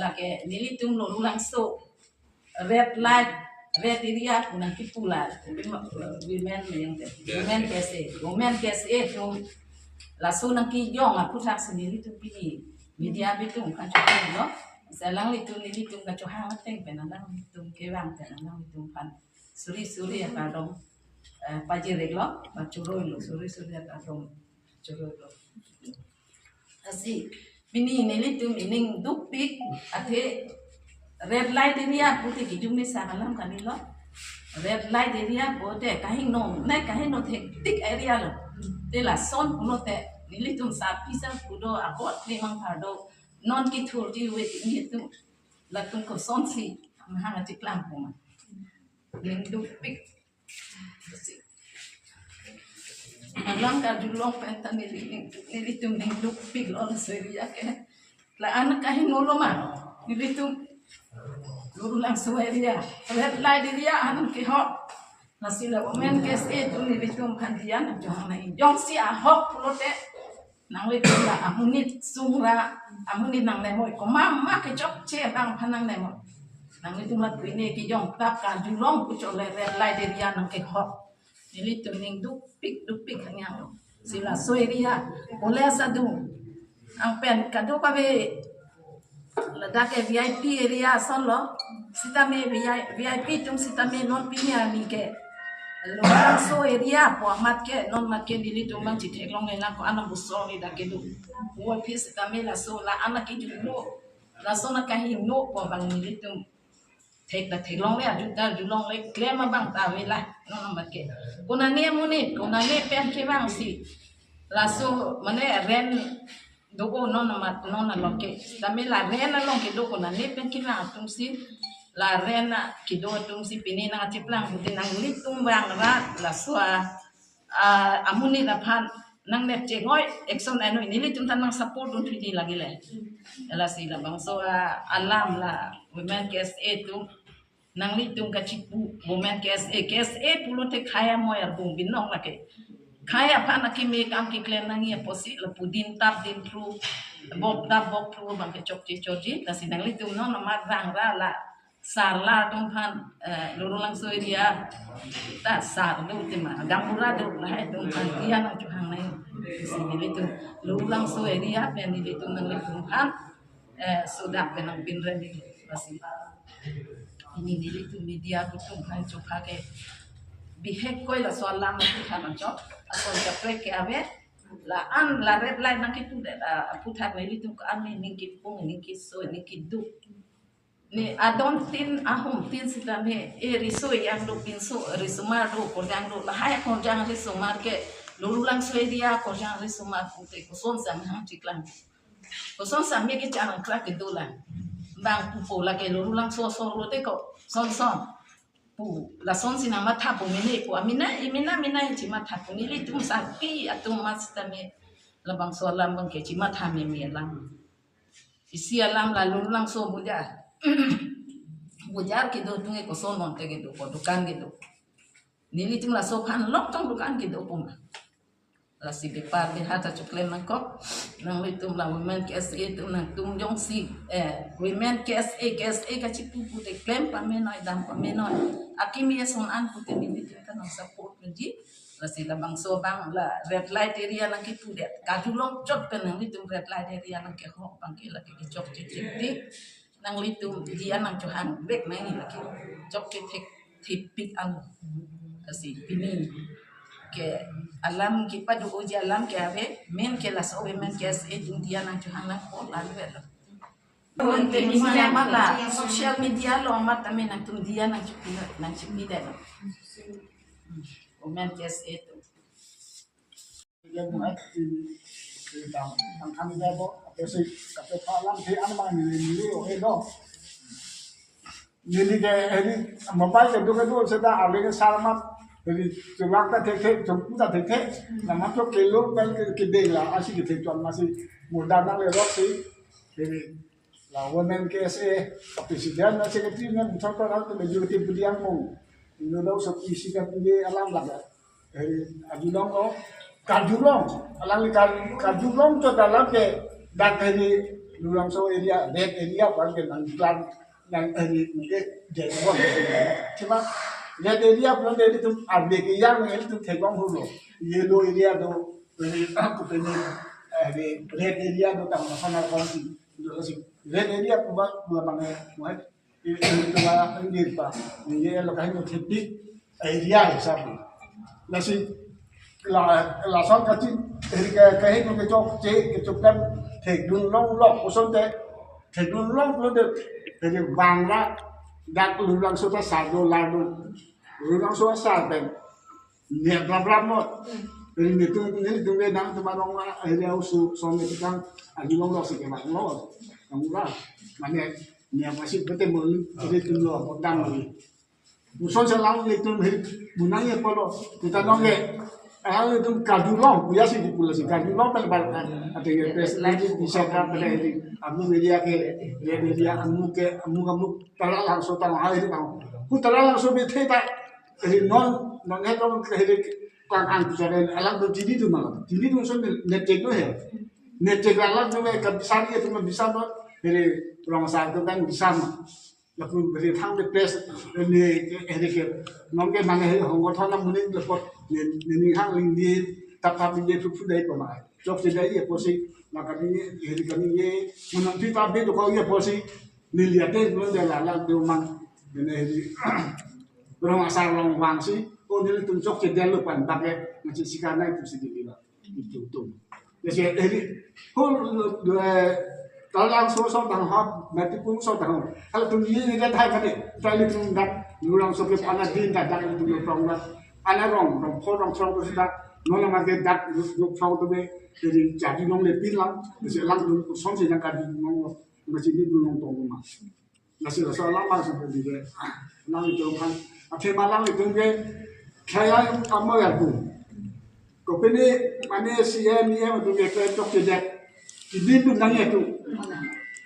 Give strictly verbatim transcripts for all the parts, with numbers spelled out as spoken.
Lake nelitum Lorulangso red light, red area pu nangkipu la women, women yang te, women K S A, women K S A atum laso nangkejong aputhaksi nelitum pini media atum kachoklo. Alanglitum nelitum kachohang ateng pen alanglitum kevang pen alanglitum aphan suri suri akardom, eh, pajirlo, pachuroilo, suri suri akardom churoilo. Lasi pini nelitum ining dukpik, athe red light area pute kijum ni sa alam kanilo. Red light area pute kahingno, ne kahingno thektik area lo. Te lason pulote nelitum sapi sa pudo akot ni mang pardo, non kithurji we nelitum latum kosonsi mahang achiklang puma. Ining dukpik. Alang karjulong pen ta neli, nelitum ining dukpiklo laso area ke. La-an kahingno lo ma nelitum Lorulangso area, red light area an kehok. Lasi la women K S A atum nelitum aphan diya nangchohang nang, jongsi ahok pulote nanglitum la amonit sung ra, amonit nangnemo, komat ma kechokche abang aphan nangnemo. Nanglitum la pine kejong ta karjulong pu chot le red light area nangkehok. Nelitum ining dukpik dukpik hanya lo. Si laso area, college adung, angpen kadokave ladak ke V I P area asonlo. Sitame V I, V I P atum sitame non pini arni ke Lorulangso area pu amat ke non mat ke nelitum abang chitheklongle nang ko-an abusong ni dak kedo. Wo phi sitame laso la-an akejun lo, laso nangkahingno pu abang nelitum thek ta theklongle, ajut ta arjulongle, klem abang ta ave la non mat ke. Konane amonit, konane pen kevangsi laso mane rent do-o non mat non along ke. Tame la rent along kedo konane pen kevang atumsi, la rent a kedo atumsi pine nangchiplang pute nanglitum vang ra laso a, a, amonit aphan nangnep chengoi action enoi, nelitum ta nang support dun thuji lagi le. Lasi labangso a, alam la women K S A atum nanglitum kachipu, women K S A, K S A pulote khei amoi arbung binong lake. Khei aphan akimi kam keklem nangji apotsi lapu din tap din phru, bok tap bok phru abang ke chokche chotji. Lasi nanglitum non amat vang ra la sar la atum aphan, eh, Lorulangso area ta sar do tema, gaonbura do, lahai atum aphan diya nangchohang nang. Lasi nelitum Lorulangso area pen nelitum nanglitum aphan, eh, sodak pen nangpinre ni pasi. Pini nelitum media atum aphan chopha ke bihek koi laso alam aphan chok, ason kaprek ke ave, la-an la red light nangkipudet, ah, aputhak nelitum ke ami ning kipung, ning kiso, ning kiduk. Ne adon tin ahum tin sitame, e riso yang do pinso, risomar do, korjang do, lahai korjang risomar ke, Lorulangso area korjang risomar pute, kosonsi nangchiklang. Kosonsi me kecharang krak kedo lang. Bang pupo lake Lorulangso ason lote koson son. Pu, lasonsi nangmatha pu mene pu, amena, imena, mena chimatha pu, nelitum sapi atum amat sitame labangso alam abang ke chimatha meme alam. Isi alam la Lorulangso bojar. Bojar kedo atum ke koson non te kedo, ko dukan kedo. Nelitum laso aphan longtong dukan kedo puma. Lasi bepar beha ta choklem nangkok. Nanglitum la women K S A atum nangtum jongsi, eh, women K S A, K S A kachipu pute klem pamenoi, dam pamenoi. Akimi ason an pute nelitum ta nang support nangji. Lasi labangso abang la red light area nangkipudet. Karjulong chot pen nanglitum red light area nangkehok abang ke lake kechokche chektik. Nanglitum diya nangchohang vek nangji lake. Chokche thek thepik an. Lasi pini ke alam kepado-oji alam ke ave, main ke laso women K S A atum diya nangchohang nangpo la ave lo. Konten media mala, social media lo amat tame nangtum diya nangchipi, nangchipidet lo. Women K S A atum. Yang mai di, di dam, ang kami dabo, apa sih, kata Pak Lam, di anu mang nili nili, oh, eh, dong. Nili ke, eh, di, mobile ke dua dua, sudah alih ke salamat, jadi, tulak ta thek thek, tum ta thek thek, nama tu kilo, bel ke, ke dela, asi ke thek tuan masih muda nang lelok sih, jadi, la women K S A, president na secretary na, muthot pa na, tu baju ti budiang mo. Ino daw sa isi kan ini alam laga. Heri, ajulong lo, karjulong. Alangli kar-, karjulong to dalam ke, dak heri, Lulangso area, red area aphan ke nangplan nang area ke jai bon. Cuma red area aphan ke ilitum arbe ke yang ilitum theklong holo. Yellow area do, area ko pene, eh, red area do tang sana kongsi. Do si red area ko ba ko ba ne mo. Ilitum ba ningje pa, ningje lo kahin mo thepi area hisap. Lasi la lason kachin area ke kahin mo kechokche kechokdam thekdun longlok puson te, thekdun longlo te, area bangla dak Lulangso ta sar do, lar do. Lulangso sar pen ne bra bra mo. Area netum netum ke nangtum arong la area usu som netum kang agi longlok si ke banglo. Kang ura mane ne masih bete mo area tum lo dam lagi. Puson selang netum he bunang ye polo. Kita nong ke alang netum karjulong, puya si di pula si karjulong pen bal kan. Ada ye pes lagi bisa kan pada area. Amu media ke, area media amu ke, amu amu tala Langso tang hai di tang. Ku tala Langso bethe ta. Area non non he tong ke area kang ang bicara alang tu jidi tu malam. Jidi tu son ne cek tu he. Ne cek alang tu ke bisa ye tu bisa tu. Area Rong Asar tu kan bisa ma. Lapu area thang de pes ne area ke nong ke mane he hong thon na munin lepot ne ne ni hang ling di tap tap ling di phu phu dai ko ma. Chokche dai ye pusi na kami area kami ye munang ti tap di ko ye pusi ne liate mun de la la do mang. Ne area Rong Asar along vangsi, o nelitum chokche delo pan bak ke, nasi sikar nai pusi di lila. Itum tum. Jadi, jadi, hul, eh, talang so so tang hap, mati pun so tang hap. Kalau tum ye ye dah tadi, tadi tum dak, Lulangso ke pana din dak, dak tum prong dak. Ana rong, rong pho rong pho tu dak, nona ma ke dak, ruk pho tu be, jadi jadi nong le pin lang, jadi lang tum som si nang kadi nong, masih di tum nong tong ma. Lasi laso alam masih berdiri. Nang itu kan. Akhir malam itu ke saya kamu ya bu. Kopine mane C M E M itu ke ke chokche dek. Ini tu nang itu.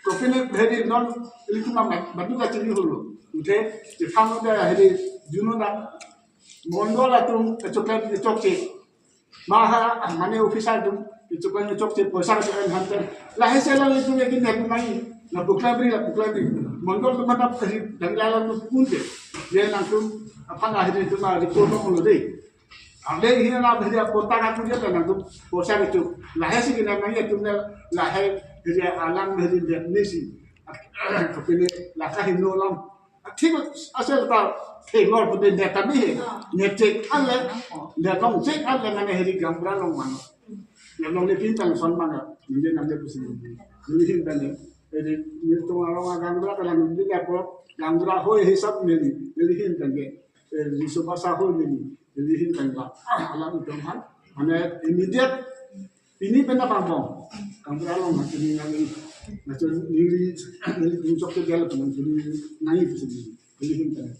Kopine beri non ilitum amat batu kacil dulu. Udah Jepang udah hari Juno dah mondol atum chokche chokche. Maha mane officer atum itu kan chokche poisa ke en hanten. Lahai se alanglitum yakin na pu nai. Na pukla bri, na pukla bri. Mondol atum mata peri dan lalang tu pun de. Ye nangtum aphan lahai itu ma report lo de. Ade hi na beri apa tak aku dia kan nangtum poisa itu. Lahai si kena nai atum na lahai dia alang dari dia nisi. Kopine laka hino lam. Thik asal ta thengor pute ne kami he. Ne chek ale, ne long chek ale mane heri gaonbura along mano. Ne long ne pin tang son mano. Ningje nang de pusi. Neli hin tane. Heri netum arong gaonbura kala ningje ne po gaonbura hoi hisap neli. Neli hin tane. Eh, Jisu basa hoi neli. Neli hin tane la. Alam itum han. Mane immediate Pini pen na pangpong. Gaonbura along na pini nang ini. Na chun nili nili tum chokche delo pen nang pini nang ini pini. Pini hin pen.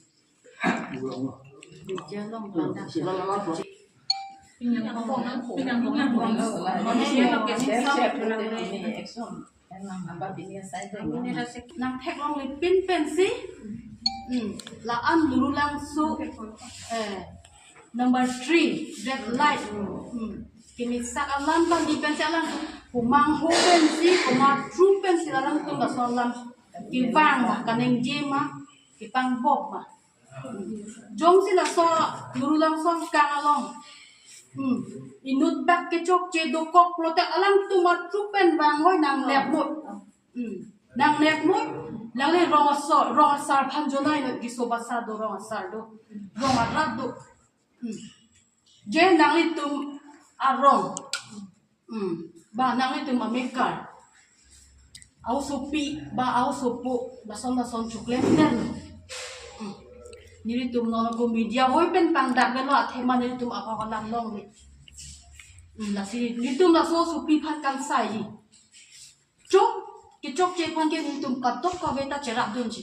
Gaonbura along. Sila lala po. Nang theklongle pin pensi. Hmm. La-an Lulangso. Eh. Number three, red light. Hmm. Kini sak alam kan di pensi alam kumang ho pensi, kuma tru pensi alam tum laso alam. Kevang ma, kaningje ma, kepangbok ma. Hmm. Jongsi laso Lulangso kang along. Hmm. Inut bak kechokche dokok pulote alam tum ma tru pen vang hoi nang lep mut. Hmm. Nang lep mut, nangli Rong Asar, Rong Asar aphan jonai na Jisu basa do Rong Asar do. Rong arat do. Hmm. Je nanglitum arong. Hmm. Ba nanglitum amekar. Aosopi, ba aosopo, lason lason chokle ner. Hmm. Nelitum non ko media hoi pen pangdak lo athema nelitum ahok alam longle. Hmm, lasi nelitum laso aosopi aphan kangsai. Chok, kechokche aphan ke nelitum kadokave ta cherap dunji.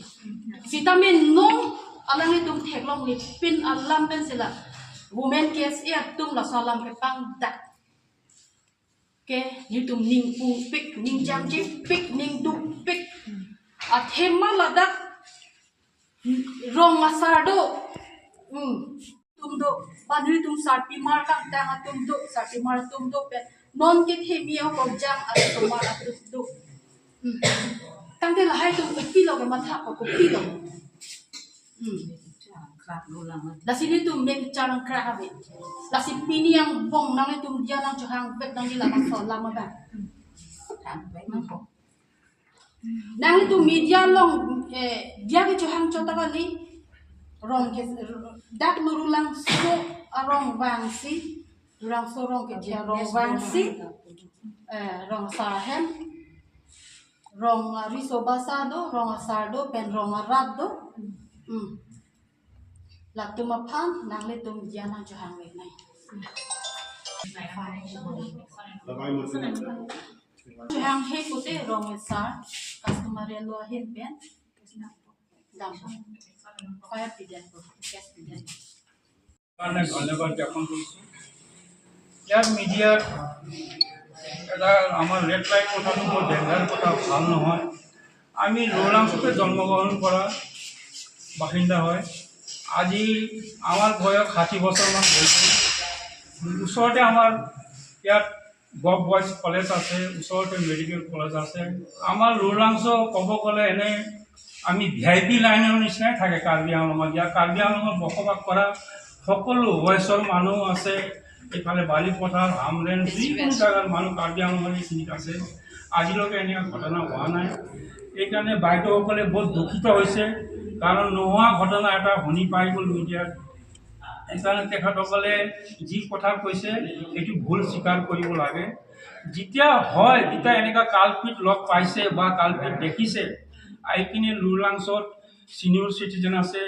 Sitame non alanglitum theklongle pin alam pensi la women K S A atum laso alam kepangdak ke nelitum ning pupik, ning jangje pik, ning duk pik. Athema ladak Rong Asar do. Hmm. Atum do, ba nelitum sarpimar kangtang atum do, sarpimar atum do pen. Non kethemi ahokjang atum mar atum do. Tangte lahai atum kopilo kematha ko kopilo. Hmm. Lasi nelitum mek charang kra habe. Lasi pini angbong nanglitum dia nangchohang bet nangji labangso alam abang. Nanglitum media along eh dia kechohang chot ta kali. Rong ke dak Rulangso arong vangsi, Rulangso arong ke dia rong vangsi. Eh, rong asar ahem, rong ariso basa do, rong asar do, pen rong arat do. Hmm. Latum aphan nanglitum dia nangchohang le nai. Chohang he pute rong asar, customary law ahin pen dam. Fire piden, gas piden. কাৰণে ধন্যবাদ জ্ঞাপন কৰিছোঁ। ইয়াত মিডিয়াৰ এটা আমাৰ red line কথাটো বৰ ডেঞ্জাৰ কথা, ভাল নহয়। আমি লুলাংচতে জন্মগ্ৰহণ কৰা বাসিন্দা হয়। আজি আমাৰ বয়স ষাঠি বছৰমান হৈছে। ওচৰতে আমাৰ ইয়াত গভ বইজ কলেজ আছে, ওচৰতে মেডিকেল কলেজ আছে। আমাৰ লুলাংচ ক'ব গ'লে এনে আমি ভি আই পি লাইনৰ নিচিনাই থাকে কাৰ্বি আংলঙত। ইয়াত কাৰ্বি আংলঙত বসবাস কৰা সকলো ৱেষ্টৰ মানুহ আছে, এইফালে বালিপথাৰ, হামৰেণ, যিকোনো জাগাৰ মানুহ কাৰ্বি আংলঙৰ এইখিনিত আছে। আজিলৈকে এনেকুৱা ঘটনা হোৱা নাই। এইকাৰণে বাইদেউসকলে বহুত দুখিত হৈছে, কাৰণ নোহোৱা ঘটনা এটা শুনি পাই গ'ল মিডিয়াত। সেইকাৰণে তেখেতসকলে যি কথা কৈছে, এইটো ভুল স্বীকাৰ কৰিব লাগে। যেতিয়া হয়, যেতিয়া এনেকুৱা কালপিট লগ পাইছে বা কালপিট দেখিছে, আহি কিনে লুলাংচত ছিনিয়ৰ চিটিজেন আছে,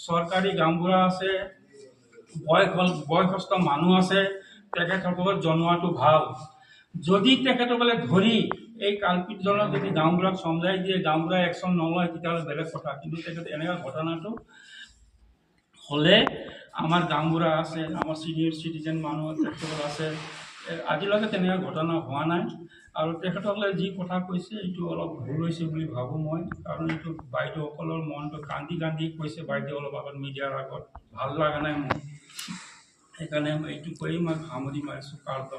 চৰকাৰী গাঁওবুঢ়া আছে, বয়স-, বয়সস্থ মানুহ আছে, তেখেতসকলক জনোৱাটো ভাল। যদি তেখেতসকলে ধৰি এই কালপিটজনক যদি গাঁওবুঢ়াক চমজাই দিয়ে, গাঁওবুঢ়াই একশ্যন নলয়, তেতিয়াহ'লে বেলেগ কথা। কিন্তু তেখেতে এনেকুৱা ঘটনাটো হ'লে আমাৰ গাঁওবুঢ়া আছে, আমাৰ ছিনিয়ৰ চিটিজেন মানুহ তেখেতসকল আছে। এ, আজিলৈকে তেনেকুৱা ঘটনা হোৱা নাই। আৰু তেখেতসকলে যি কথা কৈছে, এইটো অলপ ভুল হৈছে বুলি ভাবোঁ মই, কাৰণ এইটো বাইদেউসকলৰ মনটো কান্দি কান্দি কৈছে। বাইদেউ অলপ আগত মিডিয়াৰ আগত, ভাল লগা নাই মোৰ। সেইকাৰণে মই এইটো কৈয়ে মই সামৰি মাৰিছোঁ। কাৰ্বি